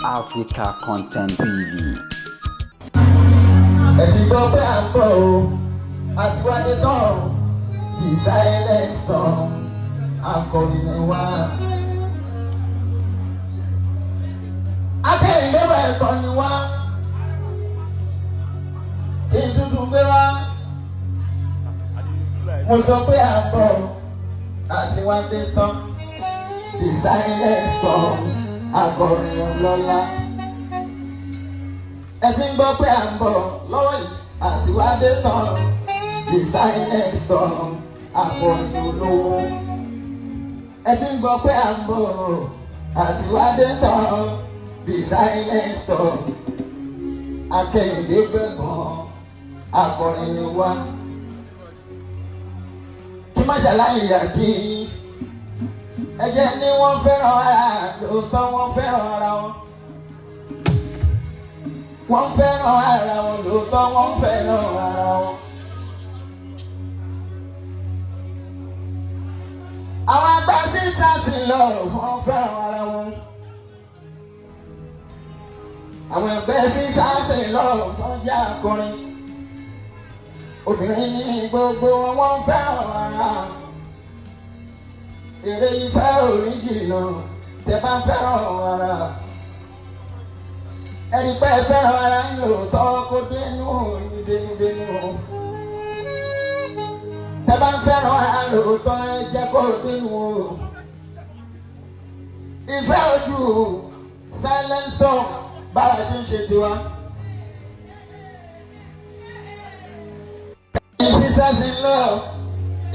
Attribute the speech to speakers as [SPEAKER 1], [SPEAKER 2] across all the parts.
[SPEAKER 1] Africa Content TV.
[SPEAKER 2] Ẹ ti gbọ́ pé à ń bọ̀ o, àti wá dé tán, the silent storm, akọrin ni wá. Akẹ́yìndé bá ẹ̀kọ́ ni wá, kí n tuntun gbé wá. Mo sọ pé à ń bọ̀ o, àti wá dé tán, the silent storm, akọrin ọlọ́lá. Ẹ ti ń gbọ́ pé à ń bọ̀ lọ́wọ́ yìí, àti wá dé tán, the silent storm, akọrin olówó. Ẹ ti ń gbọ́ pé à ń bọ̀, àti wá dé tán, the silent storm, akẹ́yìndé gbẹ̀ngàn, akọrin ni wá. Kí má ṣàlàyé yà kí ẹ jẹ́ ní wọ́n fẹ́ràn ara lóòótọ́, wọ́n fẹ́ràn ara wọn, wọ́n fẹ́ràn ara wọn lóòótọ́, wọ́n fẹ́ràn ara wọn. Àwọn àgbà sísá sí lọ, wọ́n fẹ́ràn ara wọn. Àwọn ẹgbẹ́ sísá sí lọ, wọ́n jẹ́ akọrin. Obìnrin ní gbogbo wọn, wọ́n fẹ́ràn ara. Èrè ìfẹ́ òríjìnà, tẹ bá fẹ́ràn ara, ẹni pé fẹ́ràn ara ń lò tọ́ kó dénú dénúdénú. Tẹ bá ń fẹ́ràn ara lò tọ́, ẹ jẹ́ kó dénú o. Ìfẹ́ ojú silent storm, bára ṣe ń ṣe tiwa. Ìṣiṣẹ́ sí lọ,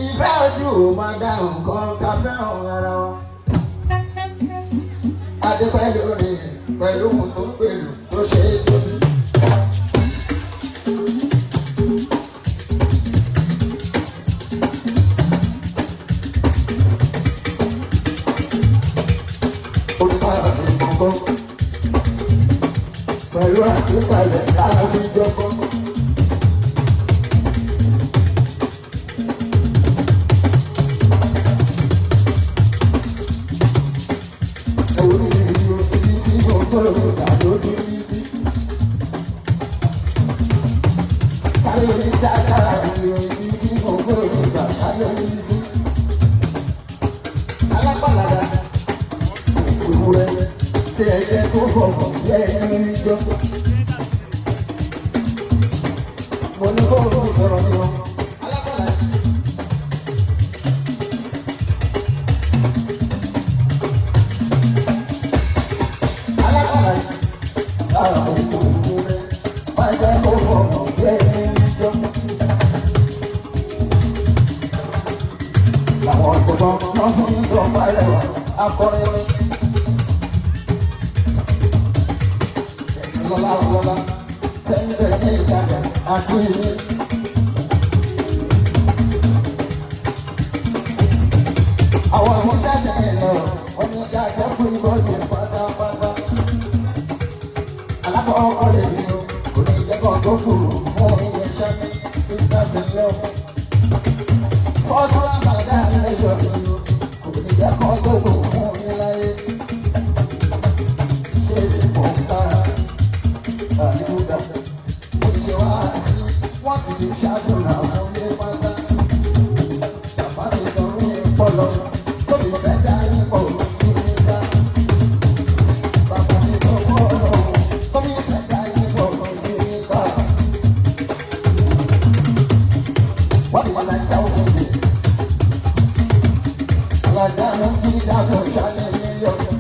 [SPEAKER 2] ìfẹ́ ojú ò máa dá nǹkan ká fẹ́ràn ara wa. Adé pẹ̀lú rìn pẹ̀lú ohun tó ń pèlú tó ṣe é tó sí. Olùkọ́ àgbẹ̀kọ́ pẹ̀lú àtúpalẹ̀ láti jọkọ́. Orí ìlú ibi tí mo gbọ́dọ̀ ló ti rí sí. Káyọ̀rí sákàrà ìlú ibi tí mo gbọ́dọ̀ káyọ̀rí sí. Alápàlàdà òwúrẹ́ tí ẹ jẹ́ kó fọ̀mọ̀ bí ẹni rí jọ. Mo ní kó o sọ̀rọ̀ ní wọn. Alápàlàdà. Alápàlàdà. Òwúrẹ́ má jẹ́ kó fọ̀mọ̀ bí ẹni rí jọ. Làwọn ọ̀gbọ́n náà fi ń sọ pálẹ̀wà akọrin ní. Lọ́lá lọ́lá tẹ́lẹ̀ ní ìtajà àkúnyé. Àwọn ọmọ jáde lọ, wọ́n ní ká jẹ́kù ìbọ̀dù pátápátá. Alákọ̀ọ́kọ́ lè ní o, kò ní jẹ́ kó tó kù fún iléeṣẹ́ mi, sísá sí lọ. Fọ́tún àmàdá lẹ́jọ́ mi o, kò ní jẹ́ kó tó kù fún mi láyé. Ṣé mò ń bá àdúgbò mo ṣe wá sí wọ́n sì ti ṣàdúrà fún mi pátá. Bàbá mi sọ mí pọ̀lọ́ tó fi fẹ́ dá ipò sí mi ká. Bàbá mi sọ pọ̀lọ́ tó fi fẹ́ dá ipò sí mi ká. Wọ́n ti wá láti táwọn òbí. Alájà ló ń kí dáàbò ṣálẹ̀ ní yọ̀ọ̀kan.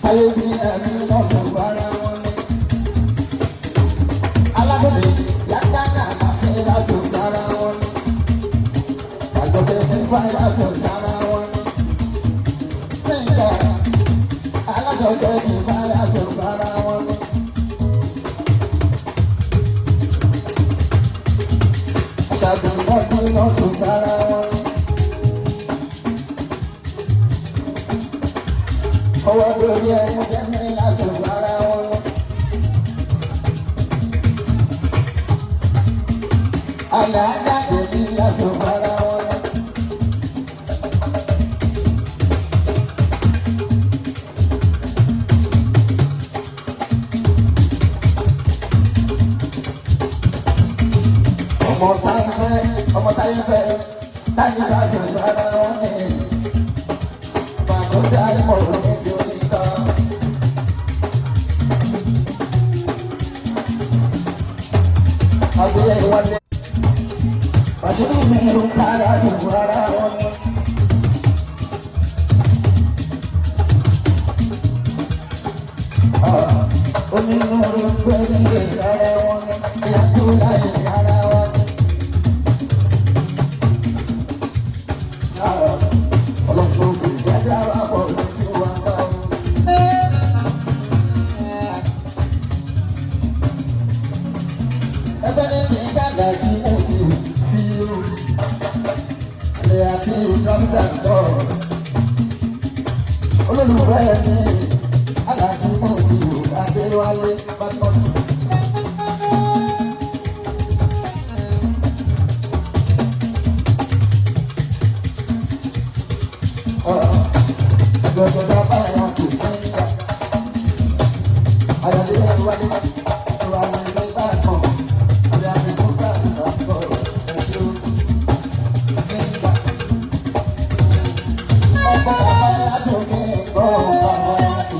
[SPEAKER 2] Ayé bí ẹ̀mí náà sùn bára wọn ní. Alágbèbè yàtàkà àṣẹ láti bára wọn ní. Àjọpẹ̀ fífa láti bára wọn ní. Síngà alájọpẹ̀ fífa láti bára wọn ní. Ṣàgùnmọ́bí náà sùn bára wọn ní. Ọwọ́ lórí ẹni jẹ́ mi láti bára wọn ní. Àlàáfíà tèmi láti bára wọn lọ. fẹ́ láyé bá ti bára wọn ní. Bàbá dárí mọ̀ ní ti oníkan. Àgbẹ̀ wọlé. Àṣírí mi ń kára jù ara wọn ní. Onírúurú gbé nílé ara wọn ní. Ìyàtọ̀ láyé ara wọn ní. Ọlọ́run kò jẹ́ dára pọ̀ lójú wa bá wọn. Ẹgbẹ́ ní mi dàgbà jí mo ti sí o. Ilé àti dókítà bọ̀. Olólùfẹ́ mi, Alájí mo ti wò Adéwálé Bátọ́sì. Gbogbo bàbá yà kò sí ìgbà. Àyàdé wálé, ìwà mi ní bàtàn. Àyà mi kú bá ìgbà bọ̀ ẹ̀jú sí ìgbà. Ọkọ̀ bàbá yà tó kí n bọ̀ bàbá yà tó.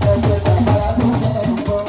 [SPEAKER 2] Ẹgbẹ́ bàbá yà tó kí n bọ̀.